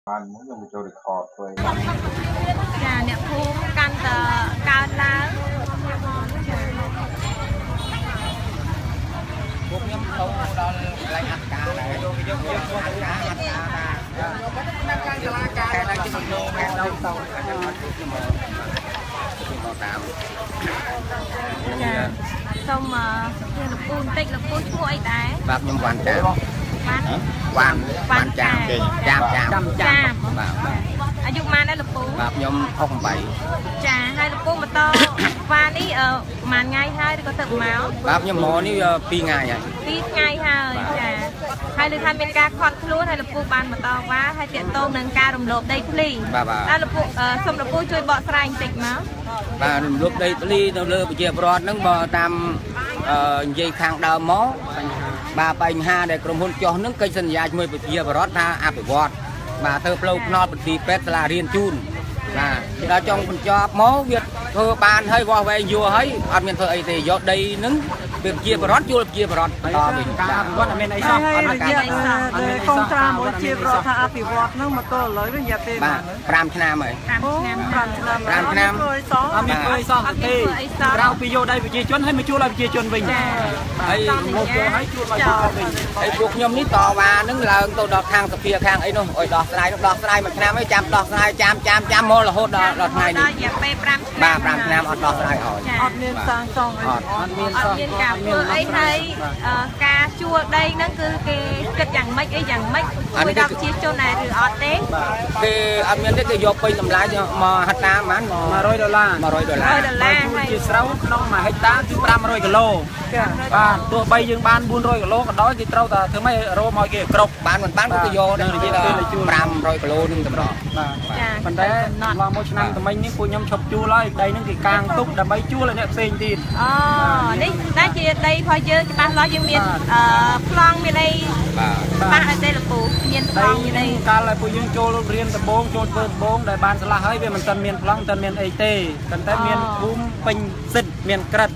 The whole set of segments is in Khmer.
បានមកខ្ញុំចូល record ធ្វើ ចាអ្នកភូមិកាន់តែកើនឡើង ពួកខ្ញុំទៅដល់កន្លែងអត្តការដែរយកយកអត្តការអត្តការដែរខ្ញុំតាមសាលាការដល់ជំនួសដល់ទៅអញ្ចឹងអត់ខ្ញុំមកតាម ចាសូមលោកពូបន្តិចលោកពូឈ្មោះអីដែរ បាទខ្ញុំវ៉ាន់ចាវ៉ាន់វ៉ាន់ចាមចាមចាមចាមបាទអាយុប៉ុន្មានដែរលោកពូ បាទខ្ញុំ68 ចាហើយលោកពូមកតវ៉ានេះប្រហែលថ្ងៃហើយឬក៏ទៅមក បាទខ្ញុំមកនេះ2ថ្ងៃហើយ 2ថ្ងៃហើយចាហើយលើថាមានការខាត់ខ្លួនហើយលោកពូបានមកតវ៉ាហើយតាក់ទងនឹងការរំលោភដីធ្លី បាទ តើលោកពូសូមលោកពូជួយបកស្រាយបន្តិចមក បាទរំលោភដីធ្លីទៅលើប្រជាពលរដ្ឋហ្នឹងបើតាមនិយាយខាងដើមមកបាទបញ្ហាដែលក្រុមហ៊ុនចោះហ្នឹងកិច្ចសន្យាជាមួយប្រជាពលរដ្ឋថាអភិវឌ្ឍបាទធ្វើផ្លូវថ្នល់បន្ទីពេទ្យសាលារៀនជូនបាទដល់ចង់បញ្ចប់មកវាធ្វើបានហើយវាស់វែងយួរហើយអត់មានធ្វើអីទេយកដីហ្នឹងវាប្រជាពលរដ្ឋជួលប្រជាពលរដ្ឋបន្តវិញ ការអភិវឌ្ឍអត់មានអីសោះ អត់មានការអីសោះអត់មានកងត្រាមួយជារដ្ឋថាអភិវឌ្ឍហ្នឹងមកទល់ឥឡូវរយៈពេល បាទ5ឆ្នាំហើយ 5ឆ្នាំ 5ឆ្នាំ 5ឆ្នាំ អត់មានធ្វើអីសោះទេក្រៅពីយកដីប្រជាជនហើយមកជួលឲ្យប្រជាជនវិញ ហើយ មកយកហើយជួលឲ្យប្រជាជនវិញ ហើយពួកខ្ញុំនេះតវ៉ាហ្នឹងឡើងទៅដល់ខាងសភាខាងអីនោះឲ្យដោះស្រាយដោះស្រាយមួយឆ្នាំហើយចាំដោះស្រាយចាំចាំចាំមករហូតដល់ដល់ថ្ងៃនេះ រយៈពេល5ឆ្នាំ បាទ5ឆ្នាំអត់ដោះស្រាយឲ្យ អត់មានសាងសង់អី អត់មាន អត់មានការធ្វើអីហើយការជួលដីហ្នឹងគឺគេគិតយ៉ាងម៉េចអីយ៉ាងម៉េចជួយដល់ប្រជាជនដែរឬអត់ទេ គេអត់មានទេគេយកពេញតម្លៃមកហិកតាប្រហែល 100ដុល្លារ 100ដុល្លារ 100ដុល្លារ ហើយជាស្រូវក្នុង1ហិកតាគឺ500គីឡូបាទទោះបីយើងបាន400គីឡូក៏ដោយគេត្រូវតែធ្វើម៉េចរោមឲ្យគេគ្រប់ បានមិនបានគេយកដល់500គីឡូនឹងតម្រ បាទប៉ុន្តែឡើងមួយឆ្នាំថ្មីនេះពួកខ្ញុំឈប់ជួលហើយដីនឹងគេកាងទុកដើម្បីជួលឲ្យអ្នកផ្សេងទៀត អូនេះតែជាដីរបស់យើងច្បាស់លាស់យើងមានប្លង់មានអី បាទ ច្បាស់អត់ទេលោកពូមានប្លង់មានអី កាលឲ្យពួកយើងចូលរៀនដំបងចូលធ្វើដំបងដែលបានឆ្លាស់ហើយវាមិនទាន់មានប្លង់មិនទាន់មានអីទេប៉ុន្តែមានភូមិពេញសិទ្ធមានក្រិតទ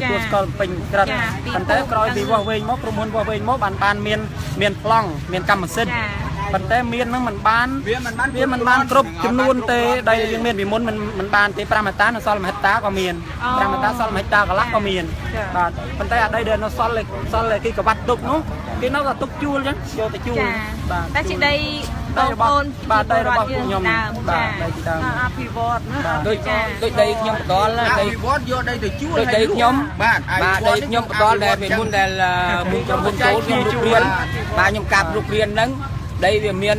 ទួលស្គាល់ពេញក្រិតប៉ុន្តែក្រោយពីវាស់វែងមកក្រុមហ៊ុនវាស់វែងមកបានបានមានមានប្លង់មានកម្មសិទ្ធិប៉ុន្តែមាននឹងមិនបាន វាមិនបាន វាមិនបានគ្រប់ចំនួនទេដីយើងមានពីមុនមិនមិនបានទេ5ហិកតានៅសល់1ហិកតាក៏មាន5ហិកតាសល់1ហិកតាកន្លះក៏មានបាទប៉ុន្តែអាដីដែលនៅសល់សល់គេក្បាត់ទុកនោះគេនៅតែទុកជួលចឹងយកទៅជួល បាទតែជាដីបងប្អូន បាទដីរបស់ពួកខ្ញុំ បាទ ដីពីដើម អភិវឌ្ឍណា ដូចដូចដីខ្ញុំផ្ដល់ ដីអភិវឌ្ឍយកដីទៅជួល ដូចដីខ្ញុំ បាទ បាទដីខ្ញុំផ្ដល់ដែលពីមុនដែលមុនក្រុមហ៊ុនចូលខ្ញុំរុករៀនបាទខ្ញុំកាប់រុករៀនហ្នឹងដីវាមាន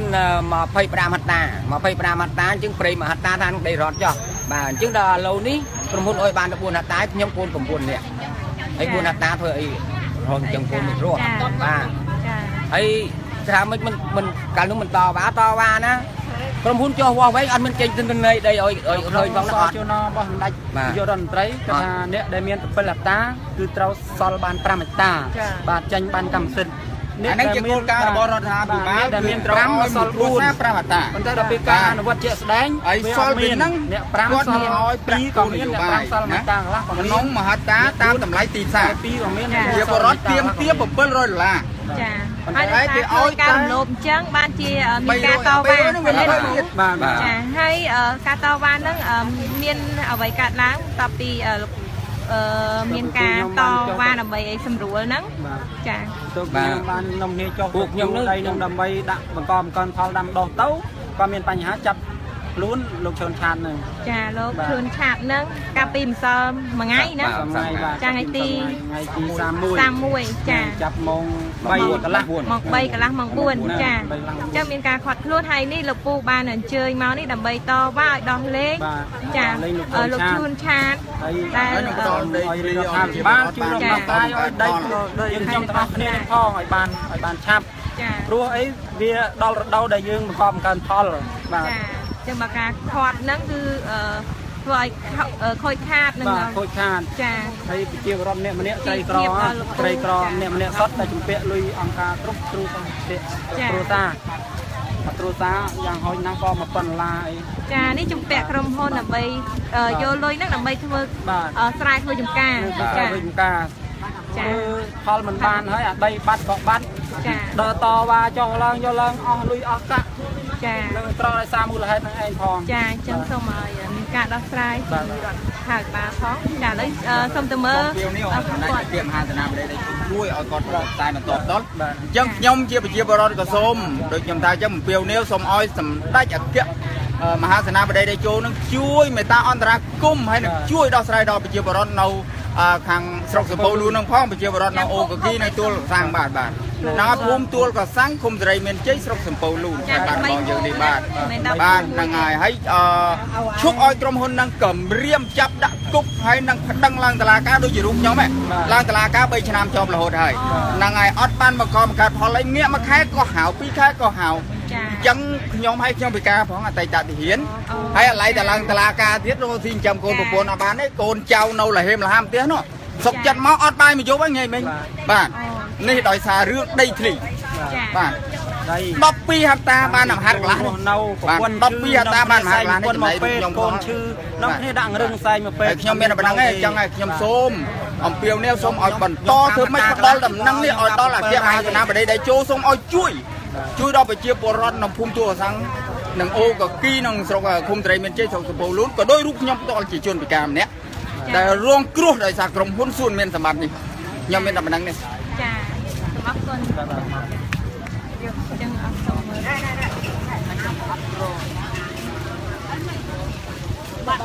25ហិកតា25ហិកតាអញ្ចឹងព្រៃ1ហិកតាថានឹងដីរត់ចុះបាទអញ្ចឹងដល់ឥឡូវនេះក្រុមហ៊ុនអុយបាន14ហិកតាខ្ញុំកូន9នាក់ហើយ4ហិកតាធ្វើអីរហូតអញ្ចឹងកូនមិនរស់បាទហើយថាមិនមិនមិនកាលនោះមិនតវ៉ាតវ៉ាណាក្រុមហ៊ុនចុះវាស់វែងអត់មានចេញទិន្នន័យដីឲ្យឲ្យឃើញផងណាអត់ ជនរបស់សម្ដេចនាយករដ្ឋមន្ត្រីគាត់ថាអ្នកដែលមាន7ហិកតាគឺត្រូវសល់បាន5ហិកតាបាទចេញបានកម្មសិទ្ធិ នេះហ្នឹងជាគោលការណ៍របស់រដ្ឋាភិបាល ដែលមាន5សល់4 5ហិកតា ប៉ុន្តែដល់ពេលការអនុវត្តជាក់ស្ដែង ហើយសល់ពីហ្នឹង អ្នក5សល់ ឲ្យប្រាក់ 2ក៏មានអ្នក5សល់1ហិកតាកន្លះក៏មាន ក្នុង1ហិកតាតាមតម្លៃទីផ្សារ 2ក៏មាន ជាបរិវត្តទៀមទា700ដុល្លារ ចាហើយគេឲ្យការរំលោភអញ្ចឹងបានជាមានការតវ៉ា បាទ ចាហើយការតវ៉ាហ្នឹងមានអ្វីកើតឡើងតពីមានការតវ៉ាដើម្បីឲ្យសម្រួលហ្នឹង ចា ទៅខ្ញុំបាននំគ្នាចុះ ពួកខ្ញុំ នឹងដីនឹងដើម្បីដាក់បង្កបង្កើនផលដាំដុះទៅក៏មានបញ្ហាចាប់ខ្លួនលោកឈឿនឆាតនឹង ចាលោកឈឿនឆាតនឹងកាលពីម្សិលមួយថ្ងៃណា ចាថ្ងៃទី ថ្ងៃទី31 31ចា ចាប់ម៉ោង3កន្លះ ម៉ោង3កន្លះម៉ោង4ចាអញ្ចឹងមានការខាត់ខ្លួនហើយនេះលោកពូបានអញ្ជើញមកនេះដើម្បីតវ៉ាឲ្យដោះលែងចាលោកឈឿនឆាត ដែលឲ្យរដ្ឋាភិបាលជួយរំដោះស្រាយឲ្យដីយើងខ្ញុំទាំងអស់គ្នានេះផងឲ្យបានឲ្យបានឆាប់ ចា ព្រោះអីវាដល់រដូវដែលយើងបង្កបង្កើនផល បាទ ចឹងបើការខាត់ហ្នឹងគឺធ្វើឲ្យខូចខាតនឹង ខូចខាត ចា ហើយប្រជាពលរដ្ឋម្នាក់ម្នាក់ក្រីក្រក្រីក្រម្នាក់ម្នាក់សុទ្ធតែជំពាក់លុយអង្គការគ្រប់គ្រូគ្រួសារគ្រួសារយ៉ាងហោចណាស់ក៏1000ដុល្លារអី ចានេះជំពាក់ក្រុមហ៊ុនដើម្បីយកលុយហ្នឹងដើម្បីធ្វើស្រែធ្វើចំការ ចាធ្វើចំការ ធ្វើផលមិនបានហើយអាដីបាត់ក៏បាត់ដើរតវ៉ាចុះឡើងយកឡើងអស់លុយអស់កាក់ ចា នឹងត្រង់ដោយសារមូលហេតុនឹងឯងផង ចាអញ្ចឹងសូមឲ្យមានការដោះស្រាយពីរដ្ឋាភិបាលផង ចាឥឡូវសូមទៅមើល ពេលនេះសម្ដេចព្រះមហាសេនាបតីជួយឲ្យគាត់ផ្សាយបន្តដល់អញ្ចឹងខ្ញុំជាប្រជាពលរដ្ឋក៏សូមដូចខ្ញុំថាអញ្ចឹងអំពាវនាវសូមឲ្យសម្ដេចអគ្គមហាសេនាបតីតេជោនឹងជួយមេត្តាអន្តរាគមន៍ហើយនឹងជួយដោះស្រាយដល់ប្រជាពលរដ្ឋនៅខាងស្រុកសំពៅលូននឹងផងប្រជាពលរដ្ឋនៅអូកគីនៅទួលសាំងបាទបាទនៅភូមិទួលកសាំងឃុំសេរីមានជ័យស្រុកសំពៅលូនបាទបាទបងយើងនេះបាទបាទហ្នឹងហើយហើយឈប់ឲ្យក្រុមហ៊ុននឹងគម្រាមចាប់ដាក់គុកហើយនឹងប្តឹងឡើងតុលាការដូចជារូបខ្ញុំហ៎ឡើងតុលាការ3ឆ្នាំជាប់រហូតហើយហ្នឹងហើយអត់បានបង្កបង្កើតផលអីងាកមួយខែក៏ហៅពីរខែក៏ហៅអញ្ចឹងខ្ញុំឲ្យខ្ញុំពិការផងអតីតទាហានហើយអាឡ័យតែឡើងតុលាការទៀតរកស៊ីចិញ្ចឹមកូនប្រពន្ធអត់បានទេកូនចៅនៅលហេមលហាមផ្ទះនោះសុកចិត្តមកអត់បាយមួយយប់ហ្នឹងមិញបាទនេះដោយសាររឿងដីធ្លីបាទ12ហិកតាបានមហាត់កន្លះ នៅប្រពន្ធ 12ហិកតាបានមហាត់កន្លះនេះចំណៃខ្ញុំកូនឈឺនាំគ្នាដាក់រឹងសែងមកពេក ខ្ញុំមានតែប៉ុណ្្នឹងឯងអញ្ចឹងហើយខ្ញុំសូមអំពាវនាវសូមឲ្យបន្តធ្វើម៉េចផ្ដល់ដំណឹងនេះឲ្យដល់អគ្គមហាសេនាបតីតេជោសូមឲ្យជួយជួយដល់ប្រជាពលរដ្ឋនៅភូមិទួលកសាំងនិងអូកគីក្នុងស្រុកឃុំត្រីមានជ័យស្រុកសំពៅលូនក៏ដោយរូបខ្ញុំផ្ទាល់ជាជនពិការម្នាក់ដែលរងគ្រោះដោយសារក្រុមហ៊ុនសួនមានសម្បត្តិនេះខ្ញុំមានតែប៉ុណ្្នឹងនេះ ចាសូមអរគុណចឹងអរសូមមើលបាទ